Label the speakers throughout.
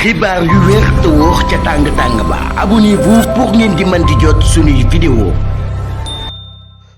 Speaker 1: xibaar yu wér te wóor ca tàng tàng ba abonnez-vous pour ngeen di mën di jot suñuy vidéo.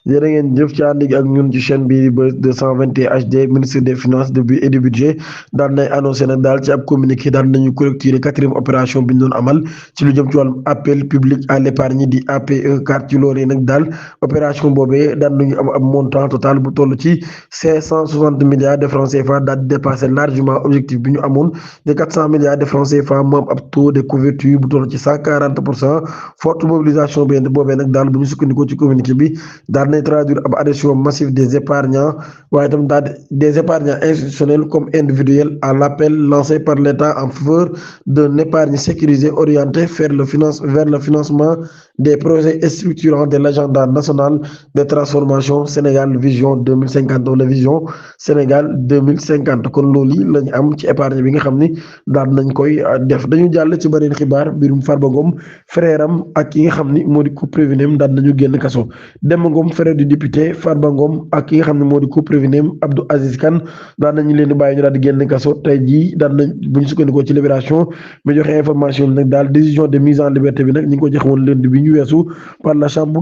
Speaker 2: jërë ngeen jëf ci ànd ak ñun ci chaîne bi Buzz 221 HD ministre des finances et du budget daan nay annoncé nag daal ci ab communiqué daan nañu clôturer quatrième opération bi ñu doon amal ci lu jëm ci wàllum appel public à l'épargne di APE 4 ci loolu nag daal opération boobee daan nañu am ab montant total bu toll ci 560 milliards de francs CFA daal di dépassé largement objectif bi ñu amoon de 400 milliards de francs CFA mu am ab taux de couverture bu toll ci 140%. Forte mobilisation bi boobee nag daal bu ñu sukkandikoo ci communiqué bi daal nay traduire ab adhésion massive des épargnants waaye itam daal des épargnants institutionnels comme individuels à l'appel lancé par l'État en faveur d'une épargne sécurisée orientée vers le financement des projets structurants de l'agenda national de transformation Sénégal Vision 2050 wala Vision Sénégal 2050 kon loolu lañu am ci épargne bi nga xam ni daal nañ koy def. dañu jàll ci beneen xibaar mbirum Farba Ngom frère am ak ki nga xam ni moo di co-prévenu daal nañu génn kaso. Demba Ngom frère du député Farba Ngom ak ki nga xam ne moo di co-prévenu Abdou Aziz Kane daan nañu leen di bàyyi ñu daal di génn kaso tey jii daan nañ bu ñu sukkandikoo ci Libération mi joxe information bi nag daal décision de mise en liberté bi nag ñi ngi ko joxe woon lundi bi ñu weesu par la chambre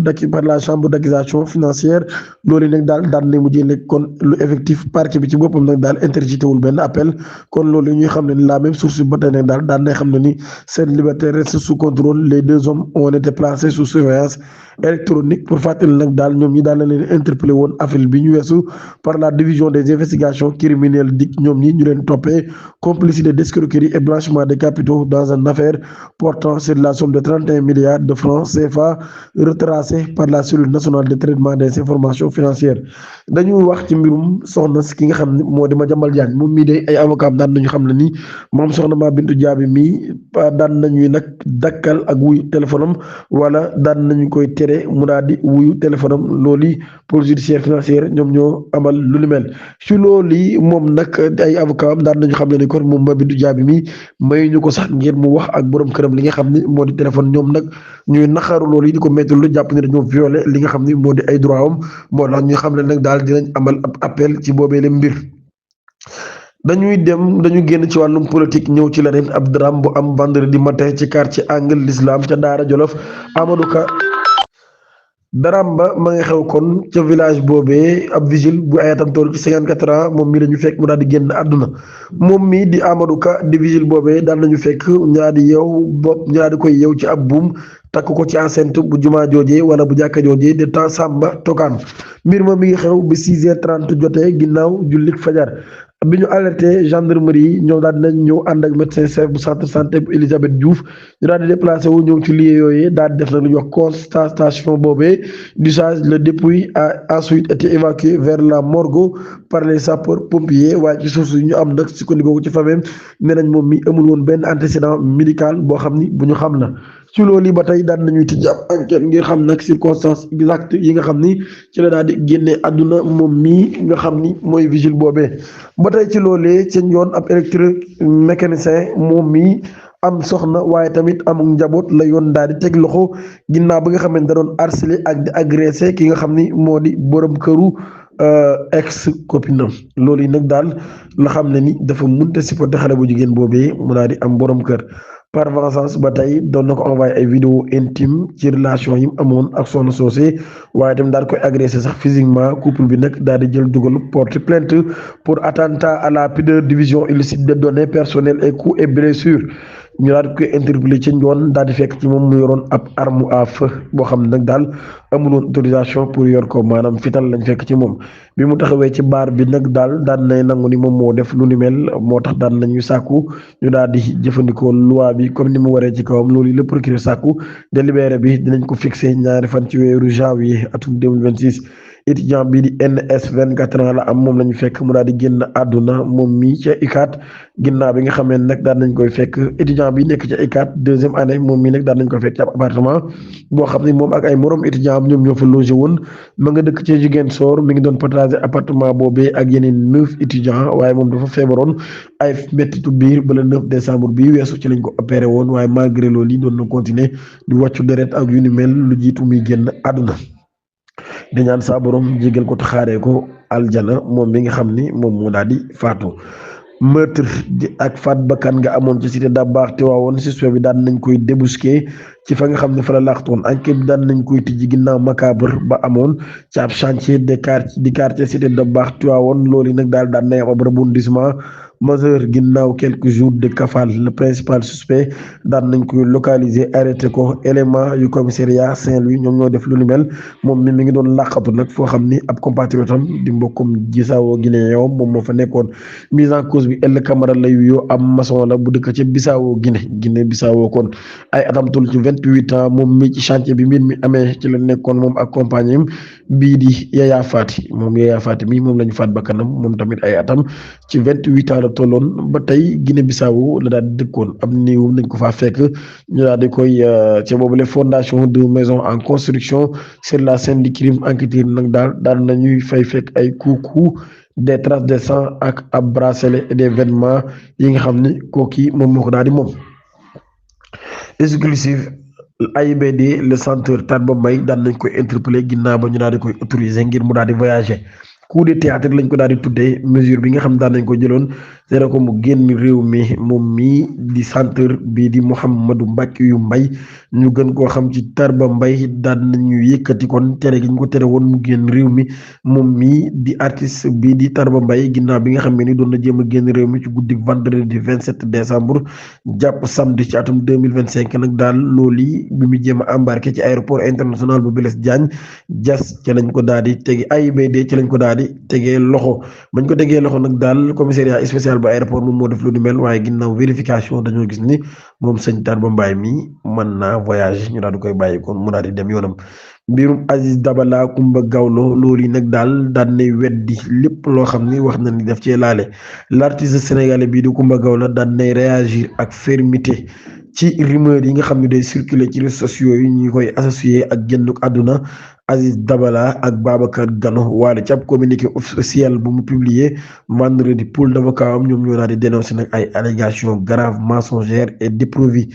Speaker 2: d'accusation financière loolu nag daal daan nañ mujjee nekk kon lu effectif parquet bi ci boppam nag daal interjeté wul benn appel kon loolu ñuy xam ne la même source ba tey nag daal daan nañ xam ne ni seen liberté reste sous contrôle. Les deux hommes ont été placés sous surveillance électronique pour fàttali nag daal ñoom ñi daal na leen interpellé woon avril bi ñu weesu par la division des investigations criminelles DIC ñoom ñi ñu leen toppee complicité d'escroquerie et blanchiment de capitaux dans une affaire portant sur la somme de 31 milliards de francs CFA retracée par la cellule nationale de traitement des informations financières. dañu wax ci mbirum soxna ki nga xam ne moo di Madiambal Diagne moom mii day ay avocat daan nañu xam ne ni moom soxna Mame Bintou Diaby mii daan nañuy nag dakkal ak wuyu téléphone am wala daan nañu koy mu daal di wuyu téléphone am loolu police judiciaire financière ñoom ñoo amal lu ni mel ci loolu moom nag ay avocat am daan nañu xam ne ni kon moom Mame Bintou Diaby mi may ñu ko sax ngir mu wax ak borom këram li nga xam ni moo di téléphone ñoom nag ñuy naqaru loolu yi di ko métti lu jàpp ne dañoo violé li nga xam ni moo di ay droit am moo tax ñu xam ne nag daal dinañ amal ab appel ci boobee le mbir. dañu génn ci wàllum politique ñëw ci leneen ab drame bu am vendredi matin ci quartier Angle l'Islam ca Daara Jolof Amadou Ka daram ba ma nga xew kon ca village boobee ab vigile bu ay atam toll ci 54 ans moom mii dañu fekk mu daal di génn àdduna moom mii di Amadou Ka di vigile boobee daal nañu fekk ñu daal di koy yeew ci ab buum takk ko ci enceinte bu jumaa joojee wala bu jàkka joojee de temps Samba Tokaan mbir ma mi ngi xew bi 6h30 jotee ginnaaw jullik fajar bi ñu alerté gendarmerie yi ñoom daal dinañ ñëw ànd ak médecin chef bu centre santé bu Elisabeth Diouf ñu daal di déplacé wu ñëw ci lieu yooyu daal di def nag lu ñuy wax constatation boobee d'usage. Le dépouille a ensuite été évacué vers la morgue par les sapeurs pompiers waaye ci suuf si ñu am nag sukkandiku ci famille nee nañ moom mi amul woon benn antécédent médical boo xam ni bu ñu xam la. ci loolu ba tey daan nañuy tijji ab enquête ngir xam nag circonstances exactes yi nga xam ni ci la daal di génnee àdduna moom mii nga xam ni mooy vigile boobee. ba tey ci loolee ca yoon ab électromécanicien moom mii am soxna waaye tamit amul njaboot la yoon daal di teg loxo ginnaaw bi nga xam ne da doon harcelé ak di agressé ki nga xam ni moo di borom këru ex copine am loolu yi nag daal la xam ne ni dafa mënta supporter xale bu jigéen boobee mu daal di am borom kër. par vengeance ba tey doon na ko envoyé ay vidéo intime ci relation yi mu amoon ak soxna soosé waaye tamit daal koy agressé sax physiquement couple bi nag daal di jël dugal porte plainte pour attentat à la pudeur, division illicite des données personnelles et coups et blessures ñu daal di koy interpellé ci njoon daal di fekk ci moom mu yoroon ab arme à feu boo xam ne nag daal amul woon autorisation pour yor ko maanaam fital lañ fekk ci moom bi mu taxawee ci baar bi nag daal daan nay nangu ni moom moo def lu ni mel moo tax daan nañu sàkku ñu daal di jëfandikoo loi bi comme ni mu waree ci kawam loolu le procureur sàkku délibéré bi dinañ ko fixé ñaari fan ci weeru janvier atum 2026. étudiant bii di NS 24 ans la am moom lañu fekk mu daal di génn àdduna moom mii ca UCAD ginnaaw bi nga xamee nag daan nañ koy fekk étudiant bi nekk ca UCAD deuxième année moom mii nag daan nañ koy fekk ci ab appartement boo xam ne moom ak ay morom étudiant am ñoom ñoo fa logé woon ma nga dëkk ca Ziguinchor mi ngi doon partager appartement boobee ak yeneen 9 étudiants waaye moom dafa feebaroon ay mettitu biir ba le 9 décembre bii weesu ci lañ ko opéré woon waaye malgré loolu yi doon na continuer di wàccu deret ak yu ni mel lu jiitu muy génn àdduna di ñaan saa borom jégal ko taxaaree ko aljana moom mi nga xam ni moom moo daal di faatu. meurtre ak faat bakkan nga amoon ci cité Dabakh Tivaouane suspect bi daan nañ koy débusqué ci fa nga xam ne fa la laaxtoon enquête bi daan nañ koy tijji ginnaaw macabre ba amoon ci ab chantier di quartier cité Dabakh Tivaouane loolu nag daal daan nañ am ab rebondissement majeur ginnaaw quelques jours de cavale le principal suspect daan nañ koy localiser arrêté ko élément yu commissariat Saint-Louis ñoom ñoo def lu ni mel moom mi ngi doon làqatu nag foo xam ni ab compatriotam di mbokkum Bissau Guinée yow moom moo fa nekkoon mise en cause bi El Camara lay yoo am maçon la bu dëkk ca Bissau Guinée Bissau kon ay atam toll ci 28 ans moom mi ci chantier bi mbir mi amee ci la nekkoon moom ak compagnie bii di Yaya Fati moom Yaya Fati mi moom la ñu faat bakkanam moom tamit ay atam ci 28 ans la tolloon ba tey Guinée Bissau la daal di dëkkoon am néewum nañ ko faa fekk ñu daal di koy ca boobule fondation de maison en construction sur la scène du crime enquêteur nag daal nañuy fay fekk ay coucou des traces de sang ak ab bracelet et des vêtements yi nga xam ni kooki moom moo ko daal di moom exclusif AIBD le centre Tarba Mbaye daan nañ koy interpellé ginnaaw ba ñu daal di koy autorisé ngir mu daal di voyager coup de théâtre lañ ko daal di tuddee mesure bi nga xam daan nañ ko jëloon tere ko mu génn réew mi moom mii di centre bii di Mouhamadou Mbackiou Mbaye ñu gën koo xam ci Tarba Mbaye daan nañu yëkkati kon tere gi ñu ko tere woon mu génn réew mi moom mii di artiste bii di Tarba Mbaye ginnaaw bi nga xam ne ni doon na jéem a génn réew mi ci guddi vendredi 27 décembre jàpp samedi ci atum 2025 nag daal loolu yi bi mu jéem a embarqué ci aéroport international bu Blaise Diass ci lañ ko daal di tegi AIBD ci lañ ko daal di tegee loxo bañ ko tegee loxo nag daal commissariat spécial ba aéroport moom moo def lu ni mel waaye ginnaaw vérification dañoo gis ni moom sëñ Tarba Mbaye mi mën naa voyage ñu daal di koy bàyyi kon mu daal di dem yoonam mbirum Aziz Dabala Kumba Gawlo loolu yi nag daal daan nay weddi lépp loo xam ni wax na ni def cee laale l'artiste sénégalais bii di Kumba Gawlo daan nay réagir ak fermeté ci rumeur yi nga xam ne day circuler ci réseaux sociaux yi ñu koy associé ak génnuk àdduna Aziz Dabala ak Babacar Gano waale ci ab communiqué officiel bu mu publié vendredi pool d'avocat am ñoom ñoo daal di dénoncé nag ay allégations graves mensongères et dépourvues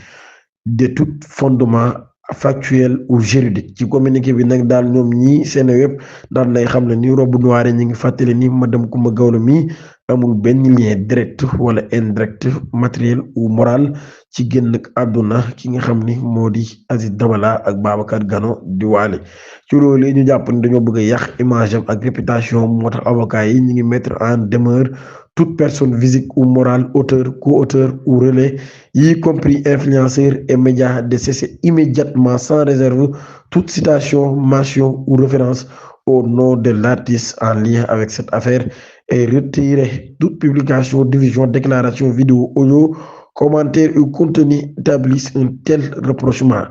Speaker 2: de tout fondement factuel ou juridique ci communiqué bi nag daal ñoom ñii seen web daal lay xam ne ni robe noire ñi ngi fàttali ni madame Coumba Gawlo mi amul benn lien direct wala indirect matériel ou moral ci génn àdduna ki nga xam ni moo di Aziz Dabala ak Babacar Gano di waale ci loolu ñu jàpp ni dañoo bëgg a yàq image am ak réputation moo tax avocat yi ñi ngi mettre en demeure toute personne physique ou morale auteur co-auteur ou relais y compris influenceurs et médias de cesser immédiatement sans réserve toute citation mention ou référence au nom de l'artiste en lien avec cette affaire et retirer toute publication diffusion déclaration vidéo audio commentaire ou contenu établissent un tel rapprochement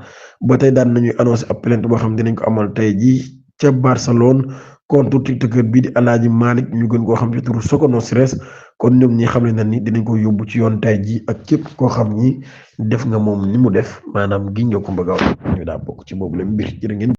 Speaker 2: ba tey daan nañuy annoncé ab plainte boo xam dinañ ko amal tey jii ca Barcelone contre tiktoker bii di Alaaji Malick ñu gën koo xam ci turu Sokono Stress kon ñoom ñi xam ne na ni dinañ ko yóbbu ci yoon tey jii ak képp koo xam ni def nga moom ni mu def maanaam gi nga Coumba Gawlo ñu daa bokk ci boobu la mbir jërë ngeen